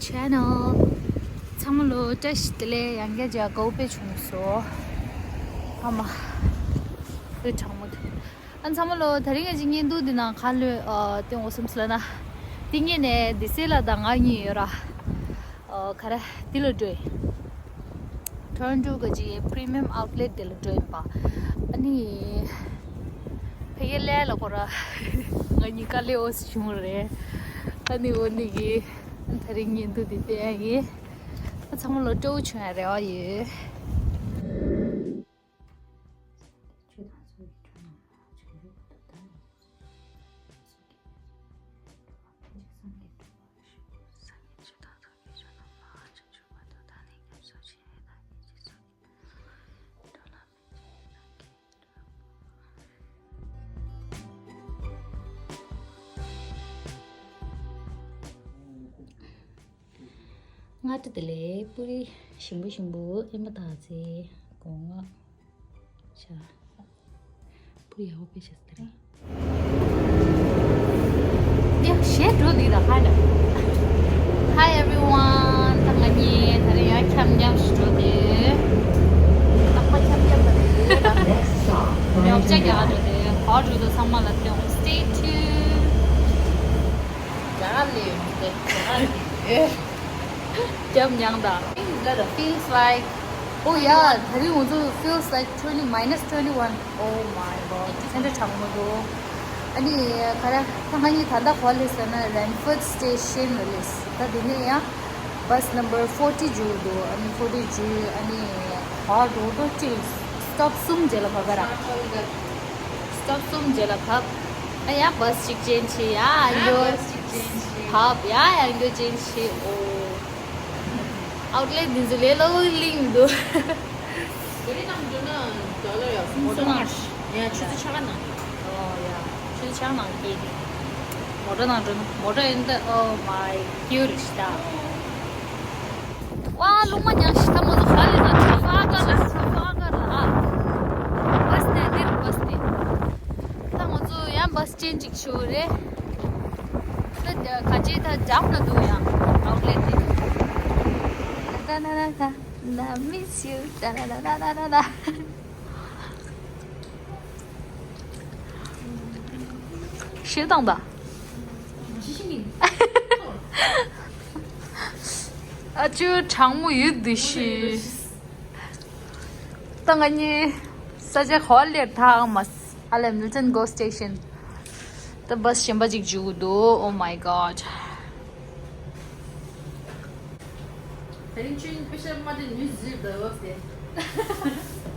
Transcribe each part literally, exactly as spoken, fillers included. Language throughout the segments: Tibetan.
Channel ཚང་མ་ལོ་བཀྲ་ཤིས་བདེ་ལེགས། ཡང་བསྐྱར་མཇལ་དགའ་བོ་དཔེ་བྱུང་སོང་། ཨ་མ། དཔེ་གྲང་མོ་འདུག་ཨ་ཚང་མ་ལོ། དེ་རིང་ངེད་ཀྱི་བརྙན་ཐུང་འདི་ནང་ཁ་ལོས་ཨ་སྟོན་འོ་སེམས་སུ་ལ་ན། འདི་ངེད་ནས་འདི་སེ་ལ་དང་ང་གཉིས་ཡོད་ར། ཨ་ག་རེ་འདི་ལ་འགྲོ་ཡི། Toronto ག་ཅི་Premium Outlet དེ་ལ་འགྲོ་ཡིན་པ། ཨ་ནི། ཕ་གི་ལས་ལ་ཁོ་ར། ང་གཉིས་ཀ་ལས་འོ་སི་བྱུང་རེད། ཨ་ནི་འོ་ནི་གི། དེ་རིང་བརྙན་ཐུང་འདི་བལྟས་ཡ་གི། ཨ་ཚང་མ་ལོ་སྤྲོ་བོ་བྱུང་ཡ་རེ་བ་ཡོད། སྔ་དྲོ་བདེ་ལེགས། པུ་རི་ཞིམ་པོ་ཞིམ་པོ་ཨེ་མ་དག་ཚེ་གོང་ང་ཤ། པུ་རི་ཡག་པོ་དཔེ་བྱས་ཟེར། ཡ་གཞས་འགྲོ་འདུག་ད་ཧ་ལ། Hi everyone. ད་ང་གཉིས་ད་རེས་ཡང་འཁྱམ་འཁྱམ་ཞིག་འགྲོ་དེ། རྟག་པར་འཁྱམ་འཁྱམ་པ་རེད་ད། ཉོ་ཆ་རྒྱག་འགྲོ་དེ། ག་པར་འགྲོ་འདུག་ཚང་མ་ལ་སྟོན། Stay tuned. རྒྱ་གར་ལས་ཡོད་མི་འདུག་རྒྱ་གར་ལས། རྒྱབ་མྱངས་དང་། Feels like. Oh yeah, ད་རིང་ང་ཚོ་feels like twenty, minus twenty-one. Oh my god. ཚ་འདྲ་གྲང་མོ་འདུག་ཨ་ནི་ག་རེ། ད་ང་གཉིས་ད་ལྟ་ག་པར་སླེབས་ཟེར་ན་Ranford Station ལ་སླེབས། ད་དེ་ནས་ཡང་bus number forty འཇུག་འདུག་ཨ་ནི་forty འཇུག་ཨ་ནི་ག་པར་འགྲོ་འགྲོ་ཅིག stop གསུམ་རྗེས་ལ་བབས་པ་ར། Stop གསུམ་རྗེས་ལ་བབས། ཨ་ཡ་bus གཅིག་change བྱས། ཡ་ཡང་བསྐྱར་བབས། ཡ་ཡང་བསྐྱར་change བྱས། ཨོ། Outlet འདི་ཚོ་ལས་སླ་པོ་གླེང་མི་འདུག་ག་རེ་ནང་འགྲོ་ན་dollar ཡ་སུམ་སུམ། ཡ་ཆུ་ཚོད་ཕྱེད་ཀ་ནང་། ཨོ་ཡ། ཆུ་ཚོད་ཕྱེད་ཀ་ནང་སྐྱེལ་གི། མོ་ཊ་ནང་འགྲོ་ན། མོ་ཊ་ཡིན་ད། Oh my god ད། ཝ་རླུང་མ་ཉག་ཤི་ད། ང་ཚོ་ག་ལས་ད་ཁྲ་ཕ་ཀ་ལ་ཁྲ་ཕ་ཀ་ལ་ཨ། bus ནས་འདིར་bus ནས། ད་ང་ཚོ་ཡང་bus change ཅིག་ཞུ་རེད། ད་ག་ཅི་ད་འཇམ་ལ་འདུག་ཡང་outlet དེ། ད་ན་ན་ད་ན་miss you ད་ན་ན་ན་ན་ན། ཞེ་དང་ད། ཨ་ཅོ་གྲང་མོ་ཡོད་འདི་ཤི། ད་ང་གཉིས་ས་ཆ་ག་པར་སླེབས་ཐག་མ། ཨ་ལེ་Milton GO station། ད་bus གཞན་པ་ཅིག་འཇུག་འདུག Oh my god. དེ་རིང་ཆུ་ཡིན་པེ་ཤ་མ་དེ་ནུས་ཟིག་ད་འོ་དེ།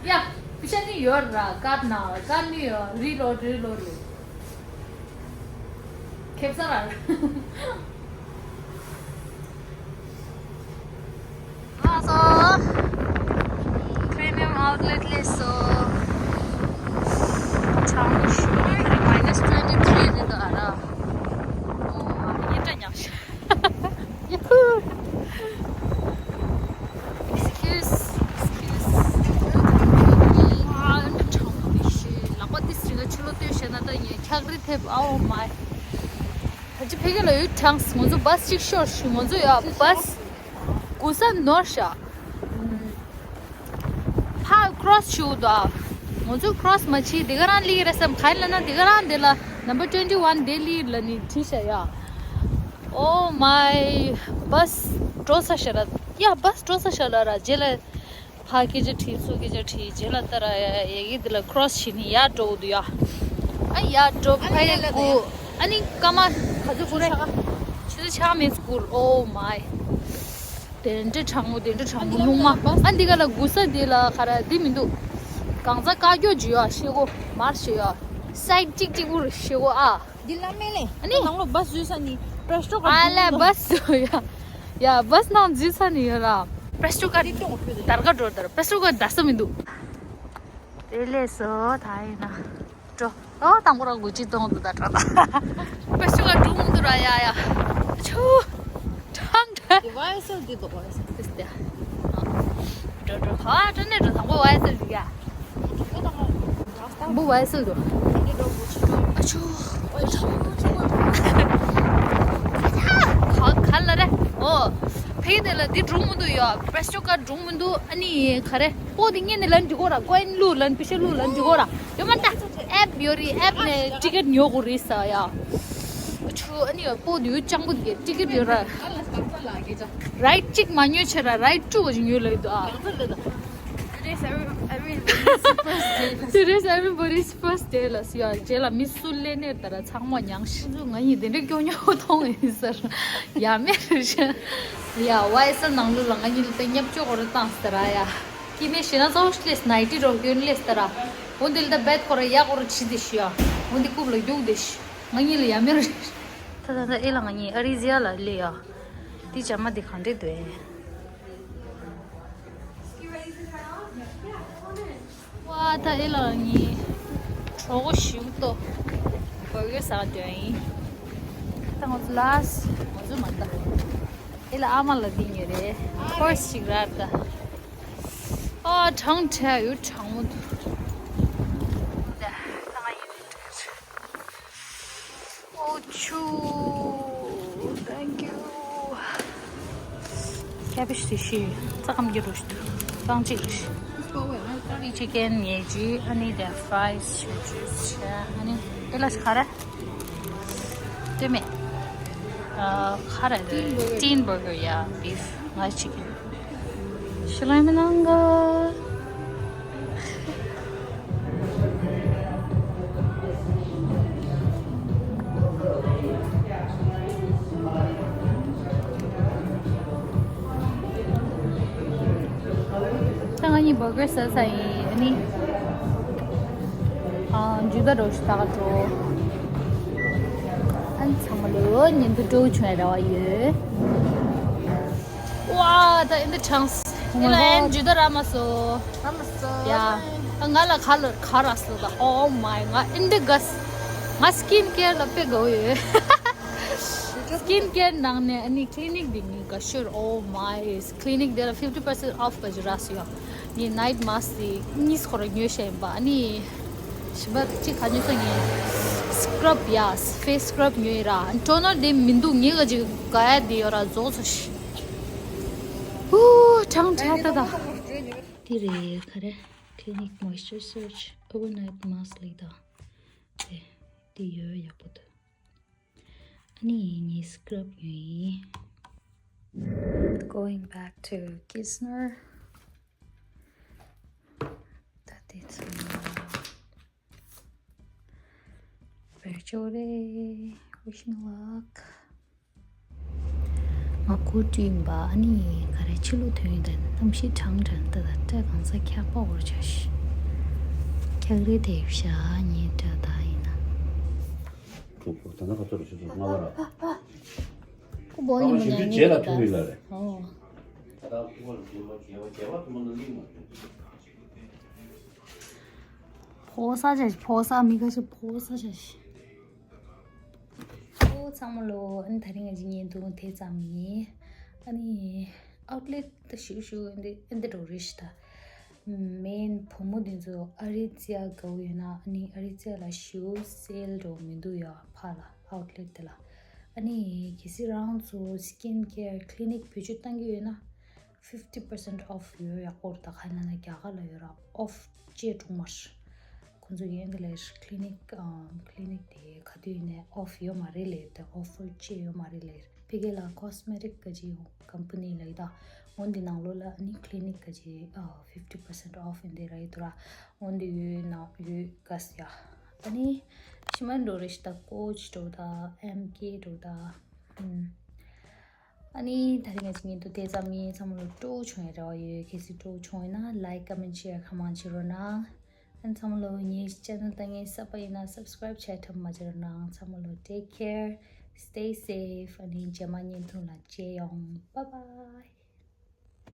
ཡ། པེ་ཤ་ནི་ཡོད་ར་ཀར་ན་ཀར་ནི་ཡོད་རི་ལོ་རི་ལོ་རི། ཁེབ་ས་ར། ལགས་སོ། Premium Outlet སླེབས་སོང་། གྲང་མོ་ཞིག་minus twenty three རེད་འདུག་ཨ་ར། ཨོ་ཡེ་དྲ་ཉག་ཤ། Excuse, excuse. ཨ་འདྲ་གྲང་མོ་ཞིག་ལག་པ་ཏི་སི་རིང་ཕྱི་ལོགས་སྟོན་བྱས་ན་ད་ངས་འཁྱག་རི་ཐེབས། Oh my. ད་ཅི་ཕ་གི་ལ་ཡོད་གྲངས་ང་ཚོ་bus གཅིག་ཤོར་ཞིག་ང་ཚོ་ཡ་bus གུ་ས་ནོར་ཤག་ཕ་cross བྱེད་དགོས་འདུག་ང་ཚོ་cross མ་བྱེད། དེ་ག་རང་སླེབས་རེད་བསམ། ག་ཡིན་ལབ་ན་དེ་ག་རང་དེ་ལ་number twenty one དེ་སླེབས་ལབ་ནི་བྲིས་ཤག་ཡ། Oh my. bus འགྲོ་ས་ཤག་ར། ཡ་bus འགྲོ་ས་ཤག་ལ་ར། རྗེས་ལ་ཕ་སྐད་ཆ་དྲིས་ཚུར་སྐད་ཆ་དྲིས། རྗེས་ལ་ལྟ་ར་ཡ་ཡ་གི་དེ་ལ་cross བྱེད་ནི་ཡར་འགྲོ་དགོས་འདུག་ཡ། ཨ་ཡར་འགྲོ། ཕ་ཡ་སྒུག་ཨ་ནི་སྐར་མ་ག་ཚོད་སྒུག་རེད། ཆུ་ཚོད་ཕྱེད་ཀ་མིན་སྒུག Oh my. དེ་འདྲ་གྲང་མོ་དེ་འདྲ་གྲང་མོ། རླུང་མ། ཨ་འདི་ག་ལ་གུ་ས་འདི་ལ་ག་ར་འདི་མི་འདུག་གང་ཚ་དཀའ་སྐྱོ་བྱེད་ཡ་ཤེས་གོ་མར་ཤེས་ཡ། སའིཌ་གཅིག་གཅིག་པུར་ཤེས་གོ་ཨ། འདི་ལ་མེ་ལེ། ཨ་ནི། ནང་ལོ་bus བཟོས་ས་ནི་Presto ག་ཨ་ལ་འགྲོ་འདུག bus བཟོ་ཡ། ཡ་bus ནང་འཛུལ་ས་ནི་ཡོད་ར། Presto ག་འདི་གཏོང་དགོས་རེད། དར་ག་འགྲོ་དར་Presto ག་དར་ས་མི་འདུག་དེ་ལས་སོ་ད་ཡིན་ན། འགྲོ། ཨོ་དང་པོ་རང་གུ་ཅི་གཏོང་འདུག་ད་འགྲོ་ད། Presto ག་འགྲོ་མི་འདུག་ར་ཡ་ཡ། ཆུ། གྲང་གྲང་། དེ་ཝའི་སེལ་འདི་འདུག་ཝའི་སེལ་ཏིས་ཏེ། འགྲོ་འགྲོ་ཧ་ཀྲ་ནས་འགྲོ། དང་པོ་ཝའི་སེལ་འདི་ག་དང་པོ་ཝའི་སེལ་འདུག་ཨ་ཆུ། ཨ་ཆུ། ག་ག་ལ་རེ། ཨོ། དེ་ལ་འདི་སྒྲུང་མི་འདུག་ཡ། པེ་སི་ཊོ་ཀར་སྒྲུང་མི་འདུག་ཨ་ནི་ག་རེ། པོ་དེ་ངས་ནི་ལན་འདི་གོ་ར། ཀོ་ཡིན་ལུ་ལན་པི་ཤ་ལུ་ལན་འདི་གོ་ར། ཡོད་མ་ད། ཨེབ་ཡོད་རེད། ཨེབ་ནས་ཊི་ཀེ་ཊི་ཉོ་དགོས་རེད་ས་ཡ། ཆུ་ཨ་ནི་པོ་དེ་ཡོད་ཅང་པོ་དེ་ཊི་ཀེ་ཊི་ཡོད་ར། རའིཌ་གཅིག་མ་ཉོས་ཆེ་ར། རའིཌ་དྲུག་ཉོས་ལ་ཡོད་ཨ། Today's every, everybody's first day. Today's everybody's first day ལ་སུ་ཡ་རྗེས་ལ་མི་སུ་ལས་ནས་ད་ར་ཚང་མ་མྱངས་ཤིང་། ང་ཡིས་དེ་འདྲའི་སྐྱོ་ཉོ་མཐོང་ཡིན་ཟེར། ཡ་མེད་རེད་ཤག་ཡ་ཝའི་སི་ནང་ལོགས་ལ་ང་གཉིས་ལ་ད་ཉབ་ཅོ་གོ་རེ་བཏང་ཟེར་ཡ། ཀི་མེ་ཤི་ན་ཚོ་ལེས་ནའི་ཊི་རོ་སྐྱོན་ལེས་ཟེར། འོ་འདི་ལ་ད་བེད་ཁོ་ར་ཡ་གོ་ར་ཆི་དེ་ཤི་ཡ། འོ་འདི་རྐུབ་ལ་རྒྱུག་དེ་ཤི། ང་གཉིས་ལ་ཡ་མེད་རེད། ད་ད་ད་ཨེ་ལ་ང་གཉིས་ཨ་རི་ཛི་ཡ་ལ་སླེབས་ཡ། དེ་བྱ་མ་དེ་གང་འདྲས་འདུག་ཨེ། ཝ་ད་ཨེ་ལ་ངའི་གྲོགས་པོ་ཞིག་ཏོ་བར་གར་ཟ་འདོད་ཡིན། ད་ང་ཚོ་ལ་ང་ཚོ་མ་ད་ཨེ་ལ་ཨ་མ་ལ་འདི་ཉོས་རེད། ཁོར་ཞིག་ར་ད། ཨ་གྲང་འཕྲད་ཡོད། གྲང་མོ་འདུག་ད་ད་ང་ཡིན། Oh, chu. Thank you. Cabbage dish. Takam girosh tu. Tang chi. Chicken yeji. Ani the fries. Ani ela khara. Teme. Uh, khara. Teen burger, yeah, beef. Nice chicken. ཤི་ལ་མི་ནང་ག་ད་ང་གཉིས་བར་གར་ཟ་ས་ཡིན། ཨ་ནི་ཨ་འཇུ་ད་འགྲོ་ཞིག་ད་ག་འགྲོ། ཨ་ནི་ཚང་མ་ལོ་ཉིན་དུ་འགྲོ་བྱུང་ཡ་རེ་བ་ཡོད། ཝ་ད་ཨིན་ད་ཆང་སི། Oh my ཨེ་ལ་ཨེན་God. ཇུ་ད་ར་མ་སོ། ར་མ་སོ། ཡ། ང་ལ་ཁ་ལ་ཁ་ར་སོ་ད། Oh my. ང་ཨིན་ད་ག་ས། ང་སི་ཀིན་ཀེར་ལ་དཔེ་དགའ་བོ་ཡོད། སི་ཀིན་ཀེར་ནང་ནས་ཨ་ནི་ཀི་ལི་ནིག་དེ་ངས་དགའ་ཤོས། Oh my. ཀི་ལི་ནིག་དེ་ལ་fifty percent off ག་ཅི་ར་སོ་ཡ། ངས་ནའིཊ་མཱ་སི་དེ་གཉིས་ཁོ་ར་ཉོས་བཞག་ཡིན་པ། ཨ་ནི་ཞིམ་པ་གཅིག་ག་ཉོས་སོང་ངས། སི་ཀྲབ་ཡ། ཕེ་སི་སི་ཀྲབ་ཉོས་ཡིན་ར། ཊོ་ནར་དེ་མི་འདུག་ངས་ག་ཅི་དགའ་ཡ་དེ་ཡོད་ར་རྫོགས་སོང་ཤི། ཧུ། གྲང་འཕྲད་ད་ད། དེ་རེད་ག་རེ། Clinique Moisture Surge Overnight Mask ལབ་ད། དེ་དེ་ཡོད་ཡག་པོ་འདུག་ཨ་ནི་ངས་སི་ཀྲབ་ཉོས་ཡིན། Going back to Kisner. ད་དེ་ཚོ་བེད་སྤྱོད་རེད། Wish me luck. ང་ཁོ་བཀྲུས་པ་ཨ་ནི་ག་རེ་ཕྱི་ལོགས་ཐོན་ཡོད་དེ་གནམ་གཤིས་གྲང་གྲང་ད་ད་སྐྲ་གང་ས་འཁྱག་པ་འོར་བྱ་ཤི། འཁྱག་རིལ་དེ་བཞག་ངའི་སྐྲ་ད་ཡིན་ན། གྲོགས་པོ་ད་ནང་ཁ་ཚོར་ཞུ་ཚོར་ལྔ་པ་ར། ཁོ་བོ་ཡིན་མ་ན་ཞུ་ངའི་རྗེས་ལ་ད་ཐུག་ཡིན་ལ་རེད། ཨོ། ཕོ་ས་བྱ་ཕོ་ས་མི་ཁ་ཤས་ཕོ་ས་བྱ། ཨོ་ཚང་མ་ལོ། ཨ་ནི་དེ་རིང་ང་ཅི་ཉིན་དུ་དེ་ཙམ་ཡིན། ཨ་ནི་ཨའུཊ་ལེཊ་ད་ཞུ་ཞུ་འདི་འདི་འགྲོ་རེ་ཤི་ད། མེན་བུ་མོ་འདི་ཚོ་ཨ་རི་ཙི་ཡ་དགའ་བོ་ཡོད་ན་ཨ་ནི་ཨ་རི་ཙི་ཡ་ལ་ཞུ་སེལ་འགྲོ་མི་འདུག་ཡ། ཕ་ལ་ཨའུཊ་ལེཊ་དེ་ལ། ཨ་ནི་གལ་སྲིད་རང་ཚོ་སི་ཀིན་ཀེར་ཀི་ལི་ནིག་བེད་སྤྱོད་བཏང་གི་ཡོད་ན། fifty percent off ཡོད་ཡག་པོ་རེད། ད་ག་ན་ན་རྒྱ་གར་ལ་ཡོད་ར། ཨོཕ་ཅེས་གྲོང་མར་ཁོང་ཚོ་ཡན་དེ་ལས་ཀི་ལི་ནིག་ཨམ་ཀི་ལི་ནིག་དེ་ག་དུས་ནས་ཨོཕ་ཡོད་མ་རེད་ལས། དེ་ཨོ་ཕར་ཅེས་ཡོད་མ་རེད་ལས། ཕ་གི་ལ་ཀོ་སི་མེ་ཊིག་ག་ཅི་ཀམ་པ་ནི་ལ་ཡི་ད་འོན་དེ་ནང་ལོ་ལ་ཨ་ནི་ཀི་ལི་ནིག་ག་ཅི་ཨ་fifty percent off ཡིན་དེ་ར་ཡི་དུ་ར། འོན་དེ་ཡོད་ན་ཡོད་ག་ས་ཡ། ཨ་ནི་ཤི་མ་འགྲོ་རེ་ཤི་ད་ཀོ་ཆི་འགྲོ་ད་ཨེམ་ཀེ་འགྲོ་ད་ཨམ། ཨ་ནི་ད་རིང་ང་ཅི་ཉིན་དུ་དེ་ཙམ་ཡིན། ཚང་མ་ལོ་སྤྲོ་བྱུང་ཡ་རེ་བ་ཡོད། གལ་སྲིད་སྤྲོ་བྱུང་ཡོད་ན་ལའིཀ་ཀོ་མེན་ཊི་ཤེར་གང་མང་བྱེད་རོགས་གནང་། ཨ་ནི་ཚང་མ་ལོ་ངའི་ཅེ་ནལ་ད་ངའི་གསར་པ་ཡིན་ན་སབ་སི་ཀ་རའིབ་བྱས་ཐབས་མ་བྱེད་རོགས་གནང་། ཚང་མ་ལོ་take care, stay safe. ཨ་ནི་རྗེས་མ་བརྙན་ཐུང་ལ་མཇལ་ཡོང་། Bye bye.